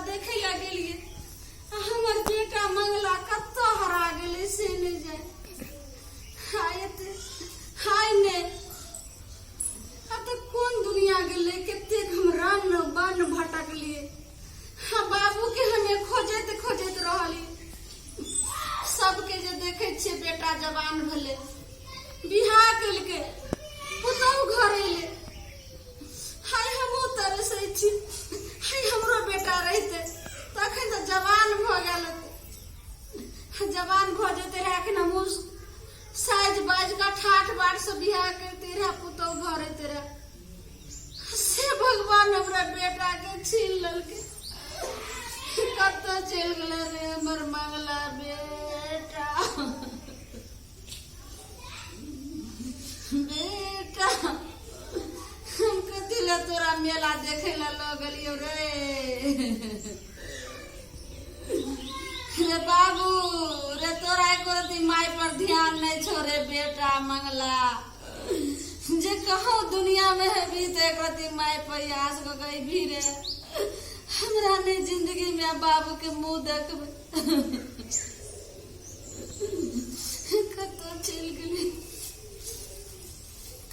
देखै लए गेलियै आ हमर बेटा मंगला कतऽ हरा गेलै से नहि जाय। हाय एते हाय ने आ तऽ कोन दुनिया गेलै, कतेक हम रन बन भटकलियै। आ बाबूके हमे खोजैत खोजैत रहलियै। सबके जे देखै छियै बेटा जवान भेलै, बियाह केलकै, पुतहु घर एलै। हाय हमहूँ तरसै छी, हाय हमरो बेटा रहितै तखन तऽ जवान भऽ गेल होतै। जवान भऽ जेतै रहए एखन हमहूँ साजि बाजि कऽ ठाठ बाटसँ बियाह करिते रहए, पुतहु घर अयतै रहए। से भगवान हमरा बेटाके छीन लेलकै। कतऽ चलि गेलै रे हमर मंगला बेटा? बेटा, हम कथी लए तोरा मेला देखै लए लऽ गेलियौ रे? रे बाबू रे, तोरा एको रत्ती माय पर ध्यान नहि छौ रे बेटा मंगला। जे कहूँ दुनिया में हेबी तऽ एक रत्ती माय पर आस कऽ के अयबही रे। हमरा नहि जिंदगी में बाबू के मुंह देखबै। कतऽ चलि गेलै?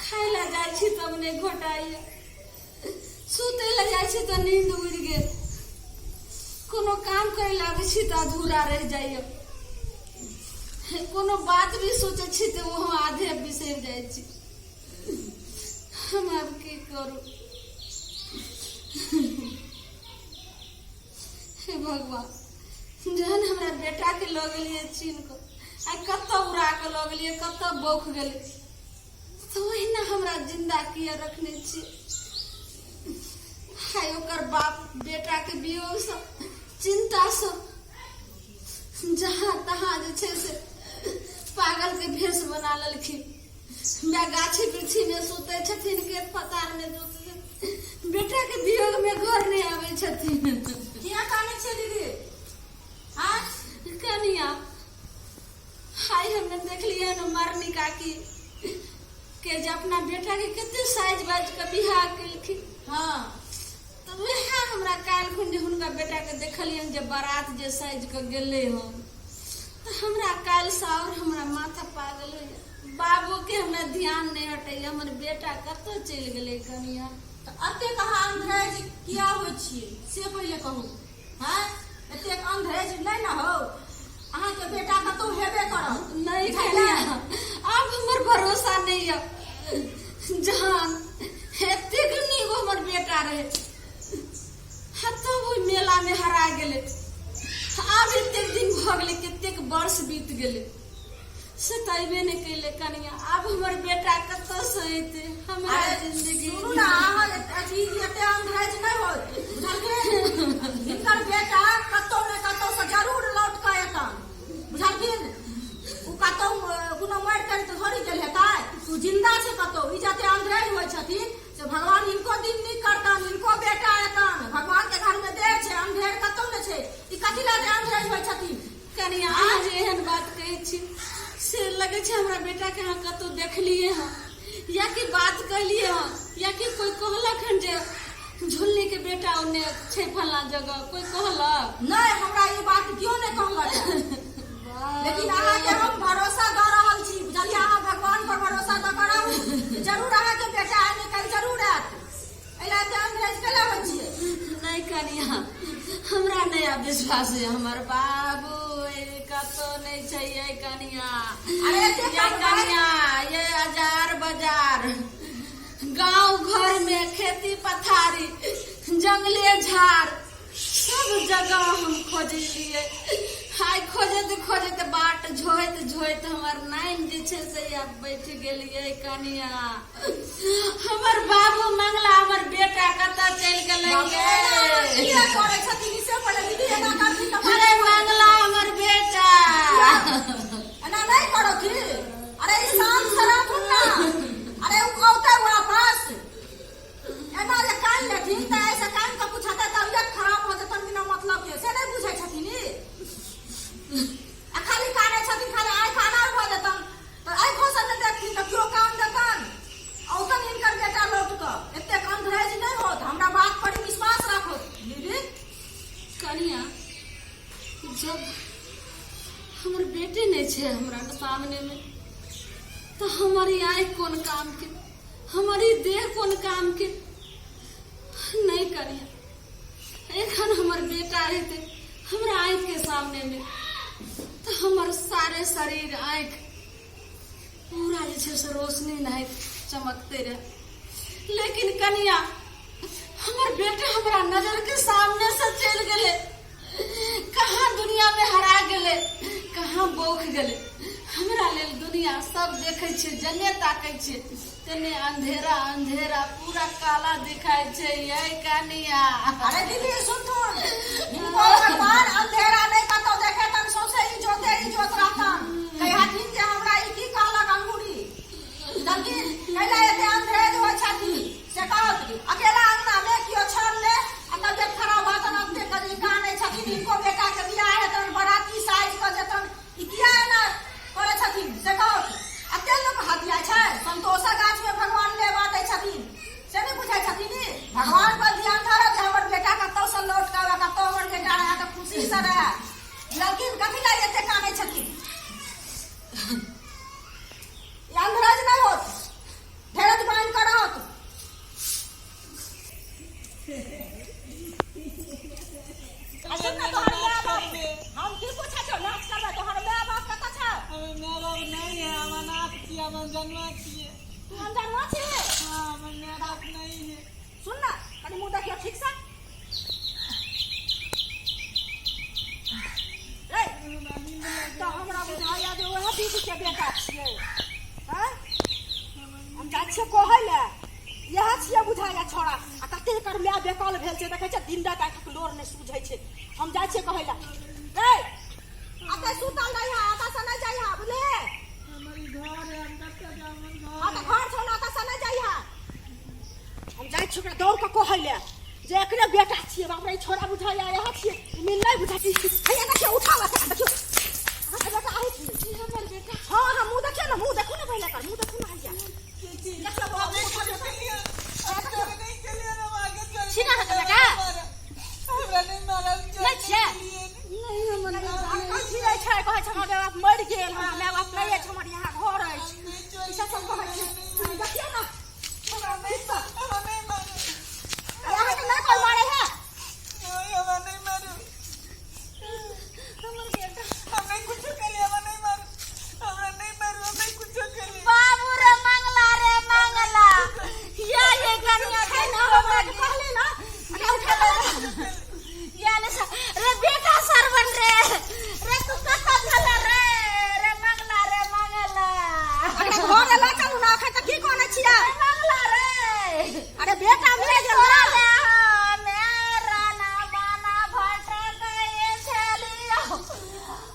खाय लए जाइ छी तब नहि घोटाइए, सुतै लए जाइ छी तऽ नींद उड़ि गेल, कोनो काम करै लए आबै छी तऽ अधूरा रहि जाइए, कोनो बात भी सोचै छी तऽ ओहो आधे बिसरि जाइ छी। हम आब की करू हे भगवान? जहन हमरा बेटाके लऽ गेलियै छीन कऽ, आइ कतऽ उड़ा कऽ लऽ गेलियै, कतऽ बौख गेलै, तऽ ओहिना हमरा जिन्दा किया रखने छियै? हाय ओकर बाप बेटाके वियोगसँ चिन्तासँ जहाँ तहाँ जे छै से पागलके भेष बना लेलखिन। माय गाछी वृक्षीमे सुतै छथिन, खेत पथारमे सुतै छथिन, बेटाके वियोगमे घर नहि आबै छथिन। किया कानै छियै दीदी? आँय कनिया, हाय हमे देखलियै हन मरनी काकी के जे अपना बेटाके कते साइज बाजि कऽ बियाह केलखिन। तऽ वएह हमरा काल्हि खुन जे हुनका बेटाके देखलियनि जे बारात जे साजि कऽ गेलै हन, तऽ हमरा काल्हिसँ आओर हमरा माथा पागल होइए। बाबूके हमरा ध्यान नहि हटैए, हमर बेटा कतऽ चलि गेलै कनिया? तऽ एतेक अहाँ अंधरेज किया होइ छियै से पहिले कहू। हँ, एतेक अंधरेज नहि ने हो। अहाँके बेटा कतहु हेबे करत। नहि कनिया, आब हमर भरोसा नहि यऽ। जहान एतेक नीक हमर बेटा रहे, तब ओहि मेलामे हरा गेलै। आब एतेक दिन भऽ गेलै, कतेक वर्ष बीत गेलै, से तऽ अयबे नहि केलै। कनिया, आब हमर बेटा कतऽसँ अयतै हमरा अरे जिंदगी? सुनू ने, अहाँ अथी एते अंधरेज नहि होत, बुझलखिन? हिनकर बेटा कतौ ने कतौ से जरूर लौट कऽ एतन, बुझलखिन? ओ कतौ कोनो मरि तरि तऽ थोड़ी गेल हेतै, ओ जिंदा छै कतौ। ई जते अंधरेज होइ छथिन से भगवान हिनको दिन नीक करतन, हिनको बेटा एतन। भगवान के घर में देर छै, अंधेर कतौ ने छै। ई कथी लए एते अंधरेज होइ छथिन? कनिया, अहाँ जे एहन बात कहै छी से लगै छै हमरा बेटाके अहाँ कतहु देखलियै हँ, या कि बात कहलियै हँ, या कि कोइ कहलक हन जे झुलनीके बेटा ओन्ने छै फल्लाँ जगह, कोइ कहलक? नहि, हमरा ई बात केओ नहि कहलक हँ। लेकिन अहाँके हम भरोसा दऽ रहल छी, बुझलियै? अहाँ भगवान पर भरोसा दऽ कऽ रहू, जरूर अहाँके बेटा आइ ने काल्हि जरूर आयत। एहि लए एते अंग्रेज केला होइ छियै? नहि कनिया, हमरा नहि आब विश्वास है। हमर बाबू कतौ नहि छै ये कनिया। अरे एते ये कनिया, ये अजार बाजार, गांव घर में, खेती पथारी, जंगले झाड़, सब जगह हम खोजलियै। हाय खोजैत खोजैत बाट झोइत झोइत हमर नाइन जे छै से आब बैठ गेलियै। कनिया, हमर बाबू मंगला, हमर बेटा कतऽ चलि गेलै यै? किया करै छथिन ई से पहिले दीदी, एना करथिन तऽ अरे मंगला, हमर बेटा। एना नहि करथि। अरे ई शांत से रहथुन ना। अरे ओ औतै वापस। एना जे कान लेथिन तऽ एहिसँ कान कऽ कुछ हेतै, तबियत खराब भऽ जेतनि बिना मतलब के, से नहि बुझै छथिन ई। आ खाली कानै छथिन, खाली आँखि अनार भऽ जेतनि तऽ आँखिओ से नहि देखथिन तऽ केओ कान देतनि? औतनि हिनकर बेटा लौट कऽ। एतेक अंधरेज नहि होत, हमरा बात पर विश्वास राखो दीदी। छै हमरा सामनेमे तऽ हमर ई आँखि कोन कामके, हमर ई देह कोन कामके? नहि कनिया, एखन हमर बेटा रहते हमरा आँखिके सामनेमे तऽ हमर सारे शरीर आँखि पूरा जे छै से रोशनी नहि चमकते रहे। लेकिन कनिया, हमर बेटा हमरा नजर के सामने से चलि गेलै, कहाँ दुनिया में हरा गेलै, कहाँ बौख गेलै। हमरा लेल दुनिया सब देखै छियै, जने ताकै छियै तेने अंधेरा अंधेरा, पूरा काला दिखाई छै। ये कनिया, अरे दीदी सुनथुन, हिनको भगवान अंधेरा नहि कतौ देखेतन, सौंसे ई जोते ई जोत रहतन। कहियाथिन जे हमरा ई की कहलक अंगूरी दलखिन, कैला एते अंधेज होइ छथिन से कहत। अकेला अंगना मे कियो छल ने आ तबियत खराब हेतन, ओते कजी कानै छथिन। हिनको बेटा के बियाह हेतन, बराती साजि कऽ जेतन, ई किया एना करै छथिन से कहत। एते लोक हथिया छै, संतोषक गाछ मे भगवान लेबा दै छथिन से नहि बुझै छथिन ई? भगवान पर ध्यान धरब जे हमर बेटा कतौ से लौट कऽ आबे, कतौ हमर बेटा रहए तऽ खुशी से रहए। लेकिन कथी लए एते कानै छथिन? ई अंग्रेज नहि होत, धीरज बान्हि कऽ रहत। आ सुन ने, तोहर माय बाप, हम की पूछै छौ, नाच करबै, तोहर माय बाप कतऽ छौ? हमर माय बाप नहीं है, हम अनाथ छियै, हम अनजनुआ छियै। तू अनजनुआ छी? हाँ, हमर माय बाप नहीं है। सुन ने, कनि मुँह देखियौ ठीक से। रे, हमरा नींद लागि तऽ हमरा बुझाइया जे वएह दीदी के बेटा छियै। आँय, हम जाइ छियै कहै लए, इएह छियै बुझाइया छौड़ा। आ कते एकर माय बेकल भेल छै, देखै छियै दिन राति आँखिक लोर नहि सूझै छै। हम जाइ छियै कहै लए। रे, एतऽ सुतल रहिहा, एतऽ से नहि जइहा, बुझलिही? हमर ई घर है, हम कतऽ जाउ? हमर घर। हँ, तऽ घर छौ ने, एतऽ से नहि जइहा। हम जाइ छियै ओकरा दौड़ कऽ कहै लए जे एकरे बेटा छियै। बाप रे, ई छोड़ा बुझाइया इएह छियै, ई मिल नहि बुझाइ छै। हैया देखियौ, उठाउ एकरा, देखियौ अहाँके बेटा अही छियै। ई हमर बेटा? हँ हँ, मुँह देखियौ ने, मुँह देखू ने पहिले एकर, मुँह देखू ने। हैया देखियौ बाबू, हम उठाउ नहीं बेटा। खेलिए, हम चोरी नहीं खेलिए, हम आगे चोरी छी ना नहीं अहाँके बेटा? मारा। हमरा नहीं मारल, चोरी नहि छियै? खेलिए। नहीं, हमर बेटा आ कथी रहै छै? कहै छै हमर माय बाप मरि गेल, हमरा माय बाप नहि अछि, हमर यहाँ घर अछि, नहीं चोरी ई सब सब कहै छै। देखियौ ने। हमरा नहीं, हमरा नहीं मारू। अहाँके नहि कोइ मारै है? नहीं, हमरा नहीं मारू। हमर बेटा। हम नहीं कुछो केलिए, हमरा नहीं मारू, हमरा नहीं मारू, हम नहीं कुछो केलिए। बाबू रे, मंगला रे, मंगला, या ये कनिया छै ने, हमरा के कहली ने, अरे उठा ले। या ने रे बेटा सरवन रे, रे तू कतऽ छला रे? रे मंगला रे, मंगला। अरे घर लऽ चलू ने, अखन तऽ की कहने छियै? रे मंगला रे। अरे बेटा मिल गेल तोरा ना। ले हमे राना बाना भटकै छलियौ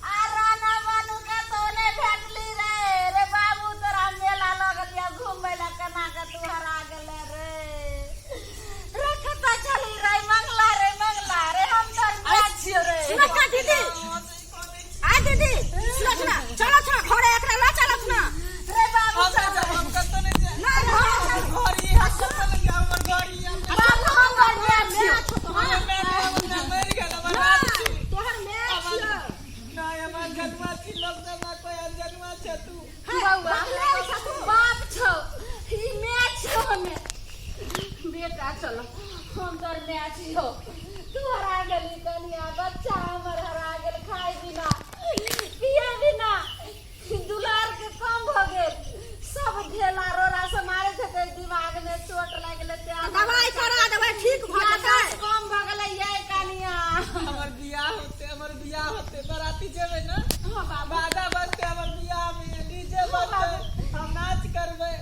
आ राना बानू कतौ नहि भेटली रे। रे बाबू, तोरा मेला लगलियौ घुमै लए, केना के तू हरा गेले रे? रे कतऽ छली रे मंगला रे, मंगला रे? हम तोर माय छियौ रे। सुनत ना दीदी, आ दीदी, सुनत ना, चलो ना घरे, एकरा लऽ चलत ना। रे बाबू, हम चल। नहीं जाब, हम कतौ नहीं जाब। ना, घरे चल। घर ही है, कतौ नहीं जाब, हमर घर ही है। बाबू, हम तोर माय छियौ। माय छौ तोहर। हमर माय नहीं, हमर माय मरि गेल, हमर नाथ छी। तोहर माय छियौ। नहीं, हम अनजनुआ छी, लोग सब कोई अनजनुआ छै तू। बौआ, बाप छौ, ई माय छियौ हमे। बेटा चलो, हम तोर माय छियौ। तू हरा गेली कनिया, बच्चा हमर हरा गेल। खाय बिना पिए बिना दुलार के कम भऽ गेल। सब ढेला रोड़ा से मारे छै, दिमाग में चोट लागि गेलै तें। दवाइ करा देबै, ठीक भऽ जेतै। याददाश्त कम भऽ गेलै यै कनिया। हमर बियाह होते, हमर बियाह होते, बराती जेबै ना? हाँ बाबू। बाजा बजते हमर बियाह में, डीजे बजते, हम नाच करबै,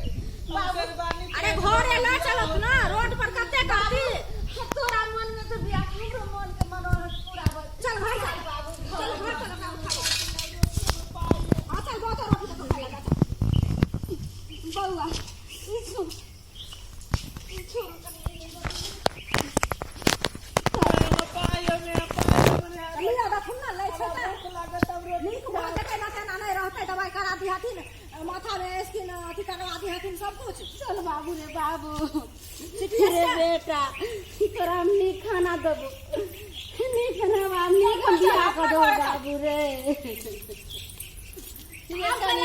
हम बाबू। शेरवानी अरे पहिरबै, घरे लऽ हमर बियाह चलत होतै। ना, रोड पर कते करती? तोरा मन में तो बियाह, हमरो मन के मनोरथ पूरा भऽ। चल घर चल। बाबू। चल घर चल, ओकरा उठाबो। हाँ चल, बहुत रोटी देखो खाइ लगा। बौआ, ई छोड़, ई छोड़। हमरा पाइ हमे, पाइ हमरा। लिअ, देखुन ने, लै छै तऽ भूख लागत, अब रोटी। नीक भऽ जेतै ने, तेना नहि रहतै। दवाइ करा दिहथिन, माथा में स्किन अथी करवा दिहथिन सब कुछ। चल बाबू रे, बाबू रे, बेटा तोरा हम नीक खाना देबो, नीक खाना, नीक हम बियाह कऽ देबो बाबू रे। लिअ कनिया।